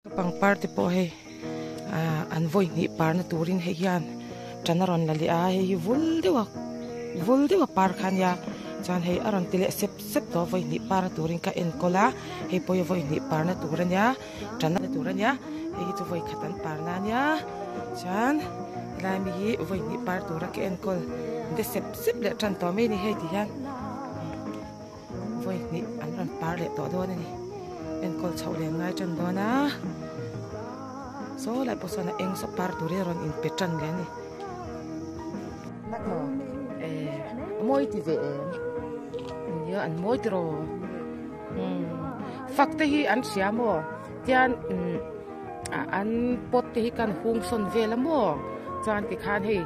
Ka pangpar te pawh hei ah an vawi hnih parna turin hei hian tan a rawn la leh a hei hi vul deuh a vul deuh a par kha ania chuan hei a rawn ti leh sep sep tawh a vawi hnih parna turin ka enkawl a hei pawh hi vawi hnih parna tur ania tan na tur ania hei hi chu vawi khat an parna ania chuan helai mi hi vawi hnih par tura ka enkawl de sep sep leh tan tawh mai a ni hei ti hian. Vawi hnih an rawn par leh tawh dawn a ni. Enkawl chhoh leh an ngai tan dawn a. Saw lai pawh sawn a eng saw par turin a rawn inpe tan leh a ni. Eh, a mawi ti ve em? Nia, an mawi tiraw. Hmm. Fak te hi an hria maw? Tian um an pot te hi kan hung sawn vel a maw? Chuan tikhan hei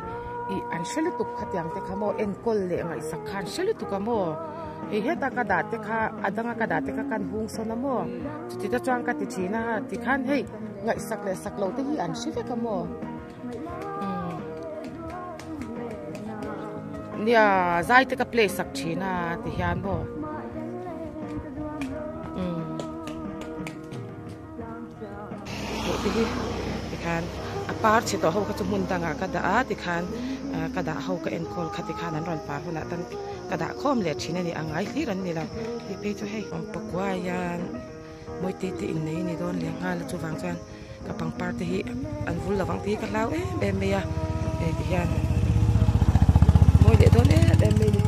ih an hre lutuk khatiang te kha maw enkawl leh ngaihsak kha an hre lutuk a maw hei heta ka dah te kha a danga ka dah te kha kan hung sawn a maw chuti te chuan ka ti thin a tikhan hei ngaihsak leh sak loh te hi an hre vek a maw umm nia zai te ka play sak thin a ti hian maw umm. Hmuh te hi tikhan a par chhe tawh ho kha chu hmun dangah ka dah a tikhan ka dah ho ka enkawl kha tikhan an rawn par hunah tan ka dah khawm leh thin a ni a ngai hlir an ni lo tih phei chu hei awmpakua hian mawite te innei a ni dawn leh nghal a chuvang chuan ka pangpar te hi an vul lovang tih hi ka hlau em em mai a hei ti hian mawi leh dawn em em mai a ni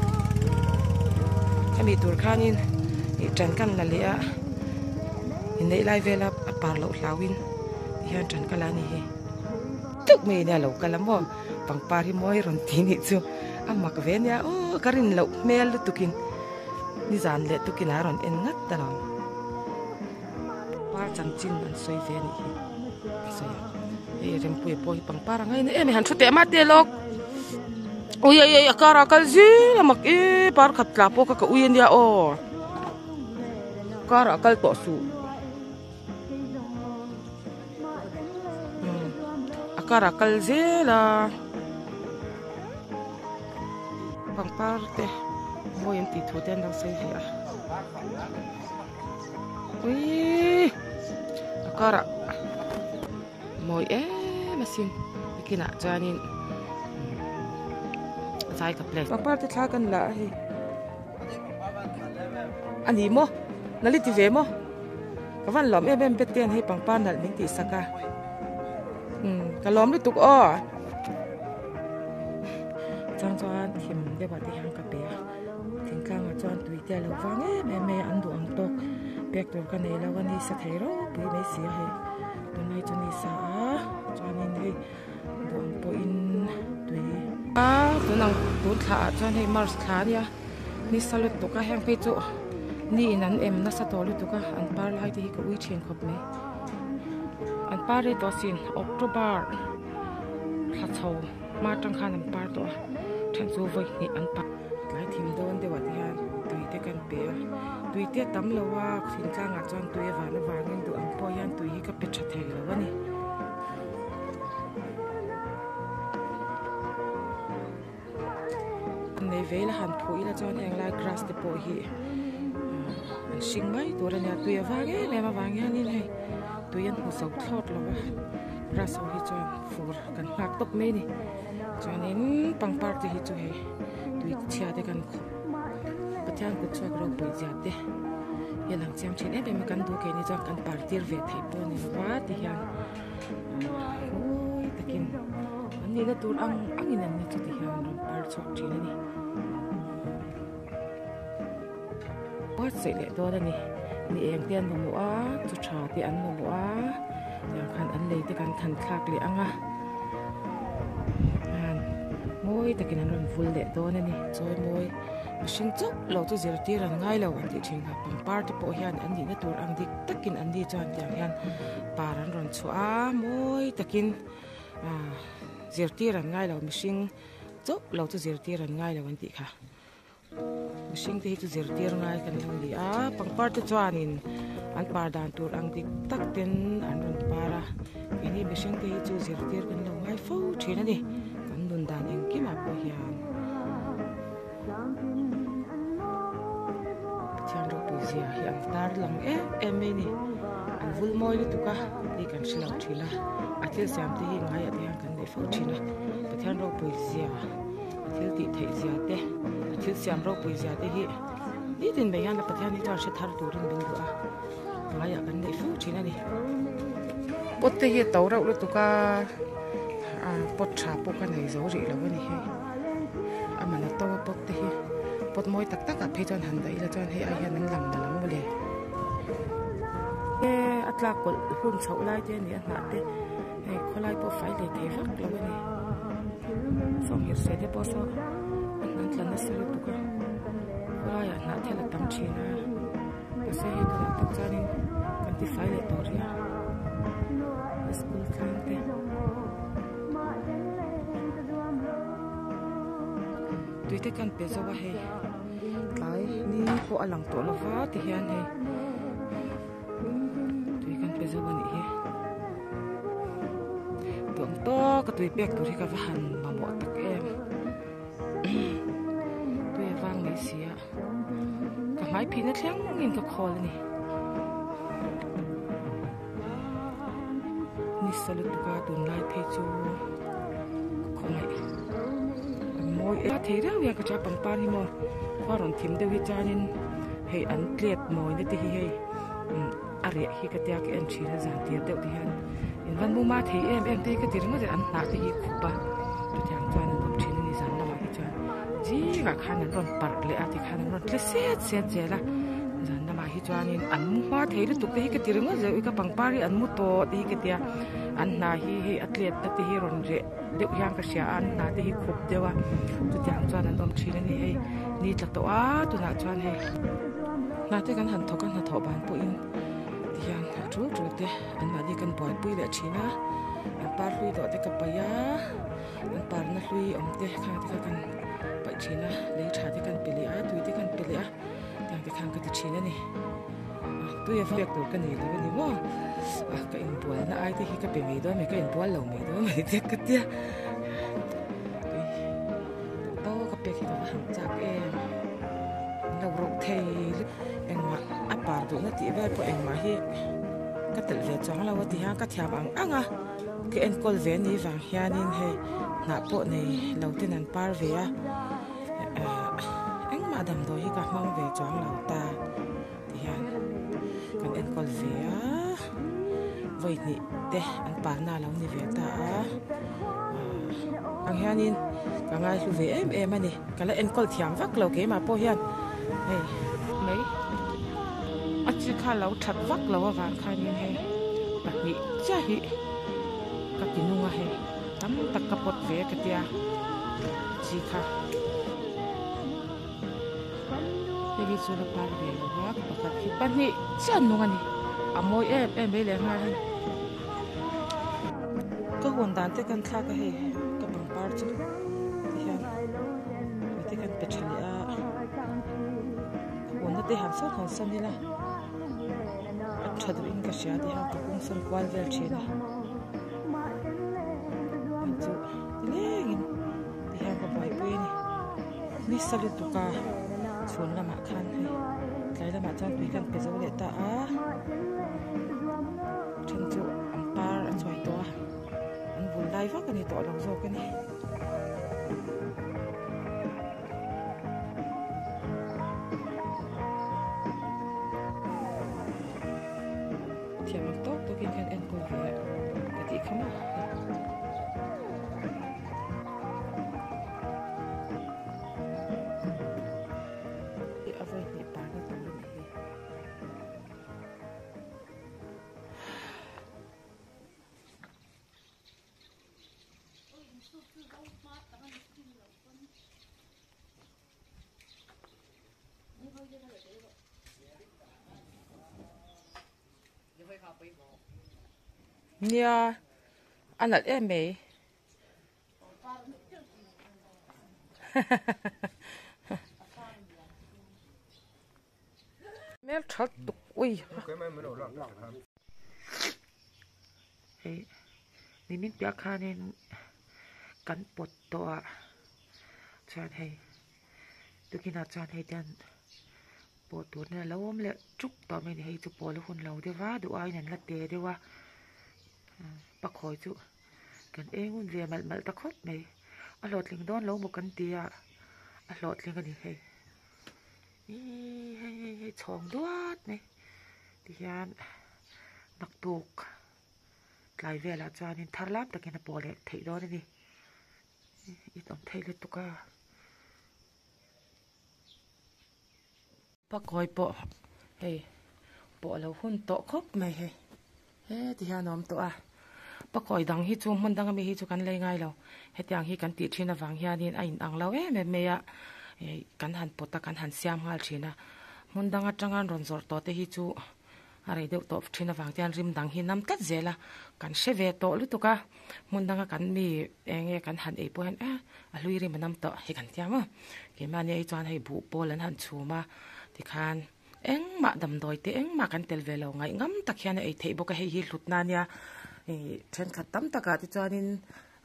hemi tur khanin ih ṭan kan la leh a. Inneih lai vela a par loh hlauhin ti hian tan ka la a ni hi deuh mai ania lo kal a maw pangpar hi mawi rawn ti nih chu a mak ve ania aw ka rin loh hmel lutukin nizan leh tukin a rawn en ngat a lo par chanchin an sawi ve a nih hi a sawi a hei rempuia pawh hi pangpar a ngaina em a han thu teh mah te lawk ui ei ei a karah kal zing a mak e par khat tla pawh kha ka ui ania aw. Car ah kal tawh suh a car ah kal zel a pangpar te mawi an tih thu te an lo sawi ve a uiii a car ah mawi em asin nakinah chuanin zai ka play pangpar te thla kan la a hei. A ni maw? Nali ti ve maw? Ka van lawm em em bet ten hei pangpar nalh min tih sak a. Umm ka lawm lutuk aw. Chang chuan thim deuh ah te hian ka pe a. Thingtlangah chuan tui te a lo vang em em mai a an duh ang tawk pek tur ka nei lo a ni sa thei ropui mai si a hei. Tunlai chu ni sa a chuanin hei. Duh ang pawhin tui a tun ang tun thla ah chuan hei march thla ania ni sa lutuk a heng phei chu ni in an em nasa tawh lutuk a an par lai te hi ka ui thin khawp mai an par rei tawh asin october thla chho hma atang khan an par tawh a then chu vawi hnih an par tlai thim dawn deuh ah te hian tui te kan pe a tui te a tam lo a thingtlang ah chuan tui a van avangin duh ang pawh hian tui hi ka pe tha thei lo a ni. Nei vei la han phuh ila chuan heng lai grass te pawh hi an hring mai tur a nia tui a vang em em avang hianin hei tui an hmu zo thlawt lo a grass ho hi chuan fur kan nghak tawp mai a ni chuanin pangpar te hi chu hei tui chhia te kan Pathian kut chhuak ropui zia te hi a lang chiang thin em em a kan duh keini chuan kan par tir ve theih pawh a ni lo va ti hian mawi takin an nihna tur ang angin an ni chu ti hian an rawn par chhuak thin a ni. Buatsaih leh dawn a ni ni eng te an mamawh a chu tha te an mamawh a tiang khan an lei te kan than thlak leh ang a mawi takin an rawn vul leh dawn a ni chawi mawi mihring chauh lo chu zirtir an ngai lo an tih thin kha pangpar te pawh hian an nihna tur ang dik takin an ni chuan tiang hian par an rawn chhuah a mawi takin ah zirtir an ngai lo mihring chauh lo chu zirtir an ngai lo an tih kha. Mihring te hi chu zirtir ngai kan lo ni a pangpar te chuanin an par dan tur ang dik tak ten an rawn par a keini mihring te hi chu zirtir kan lo ngai fo thin a ni kan nun dan engkimah pawh hian Pathian ropui zia hi an tar lang em em mai a ni. An vul mawi lutuk a tih kan hre lo thin a, a thil siam te hi ngaiah te hian kan neih fo thin a, Pathian ropui zia, a thil tih theih zia te, a thil siam ropui zia te hi nitin mai hian Pathian hi chuan hre thar turin min duh a, ngaiah kan neih fo thin a ni. Pot te hi a to reuh lutuk a, pot tha pawh ka nei zo rih lo a ni hei, a man a to a pot te hi pot mawi tak tak ah phei chuan han dah ila chuan hei ai hian an lang na lam mawle. A tlak kawlh hun chhoh lai te a ni a hnah te hei khawlai pawh fai leh thei vak lo a ni sawmhir se te pawh saw a hnan tla nasa lutuk a khawlaiah hnah thel a tam thin a mahse hei tunah tak chuanin kan ti fai leh tawh rih a school tlang te. Tui te kan pe zo a hei tlai ni pawh a lang tawh lo va ti hian hei tui kan pe zo a nih hi tuang tawk a tui pek tur hi ka va han mamawh tak em tui a vang mai si a ka hmai phihna thleng in ka khawl a ni nisa lutuk a tunlai phei chu ka khawngaih an mawi em a thei reuh hian ka hria pangpar hi maw khua rawn thim deuh hi chuanin hei an tlet mawina te hi hei a reh hi ka tia ka en thin a zan tir deuh te hian in van muma thei em em te hi ka ti ringawt a an hnah te hi khup a chutiang chuan an awm thin a ni zan lamah hi chuan zingah khan an rawn parh leh a tikhan an rawn tle set set zel a zan lamah hi chuanin an mu hma thei lutuk te hi ka ti ringawt zeuh i ka pangpar hi an mu tawh te hi ka tia an hna hi hei a tlet na te hi rawn reh deuh hian ka hria a an hna te hi khup deuh a chutiang chuan an awm thin a ni hei ni tla tawh a tunah chuan hei hna te kan han thawk a hnathawh ban pawhin tihian a tul tul te anmahni kan buaipui leh thin a an par hlui dawh te ka paih a an parna hlui awm te khang te kha kan paih thin a lei tha te kan pe leh a tui te kan pe leh a tiang te khan ka ti thin a ni tui a pek tur ka nei lo a ni maw a ka inbual na ai te hi ka pe mai dawn mai ka inbual lo mai dawn mai te ka tia tui duh tawk a pek hi ka va han chak em an lo rawh thei engmah a par duhna tih vel pawh engmah hi ka telh ve chuang lo a ti hian ka thiam ang ang a ka enkawl ve ni vang hianin hei hnah pawh nei lo ten an par ve a. Engmah damdawi hi ka hmang ve chuang lo ta ti hian kan enkawl ve a vawi hnih te an parna a lo ni ve ta a ang hianin ka ngaihlu ve em em a ni ka la enkawl thiam vak lo keimah pawh hian hei mai a chi kha lo that vak lo avang khanin hei pahnih chiah hi ka ti nung a hei. Tam tak ka pawt ve ka tia chi kha. Hei hi chu la par ve lo va pakhat hi pahnih chiah nung a ni a mawi em em mai leh nghal a ni. Ka huan dan te kan thlak a hei ka pangpar chu tihian mite kan pe tha leh a huanna te han sawn hawn sawn ila a tha duhin ka hria tihian ka kawng sawn kual vel thin a. Hei chu tilengin ti hian ka buaipui a ni nisa lutuk a chhun lamah khan hei tlai lamah chuan tui kan pe zo leh ta a then chu an par a chuai tawh a an vul lai vak a ni tawh lo zawk a ni. Thiam ang tawk tawkin khan enkawl ve a ka tih kha maw. A vawi hnih parna tur a nih hi. Nia a nalh em mai hmel tha tuk ui hei nimin piah khanin kan pawt tawh a chuan hei tukinah chuan hei te an. Pawh tur nen a lo awm leh tuk tawh mai a ni. Hei chu pawl a hun lo deuh va, duh aiin an la te deuh a, pakhawi chu kan eng hun ve malh malh ta khawp mai. A hlawhtling dawn lo maw kan ti a, a hlawhtling a ni hei. Ihh hei hei hei chhawng duat mai tihian naktuk tlai velah chuanin thar lam takin a pawh leh theih dawn a ni. I awm thei lutuk a. Pakawi pawh hei pawh a lo hun tawh khawp mai hei heti hian a awm tawh a pakawi dang hi chu hmun dang ami hi chu kan lei ngai lo hetiang hi kan tih thin avang hianin a inang lo em em mai a ih kan han pawt a kan han siam nghal thin a hmun dang atanga an rawn zawrh tawh te hi chu. A rei deuh tawh thin avang te hian rim dang hi nam tlat zel a, kan hre ve tawh lutuk a, hmun danga kan mi eng nge kan han ei pawh hian eh a hlui rim a nam tawh hei kan tiam a, keimahni ei chuan hei buh pawl an han chhum a tikhan engmah damdawi te engmah kan tel ve lo ngaih ngam tak hian a ei theih bawk a, hei hi hlutna ania ih thenkhat tam takah te chuanin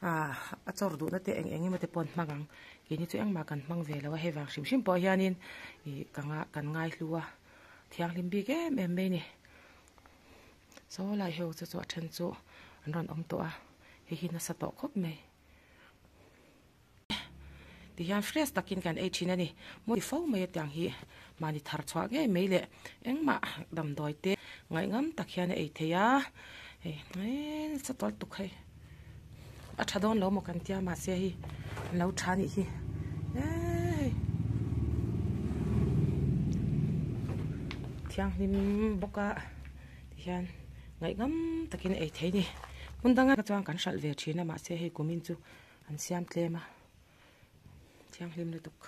ah a chawr duhna te eng eng emaw te pawh an hmang ang, keini chu engmah kan hmang ve lo a, hei vang hrim hrim pawh hianin ih ka nga kan ngaihlu a. Thianghlim bik em em mai a ni. Saw lai ho chu chu a then chu an rawn awm tawh a, hei hi nasa tawh khawp mai. Tihian fresh takin kan ei thin a ni. Mawi fo mai atiang hi mahni thar chhuah ngei mai leh engmah damdawi te ngaihngam tak hian a ei thei a, hei nasa tawlh tuk hei. A tha dawn lo maw kan tia mahse hei an lo tha anih hi hei thianghlim bawk a tihian ngaihngam takin a ei thei a ni hmun danga chuan kan hralh ve thin a mahse hei kumin chu an siam tlem a thianghlim lutuk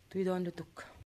tui dawn lutuk.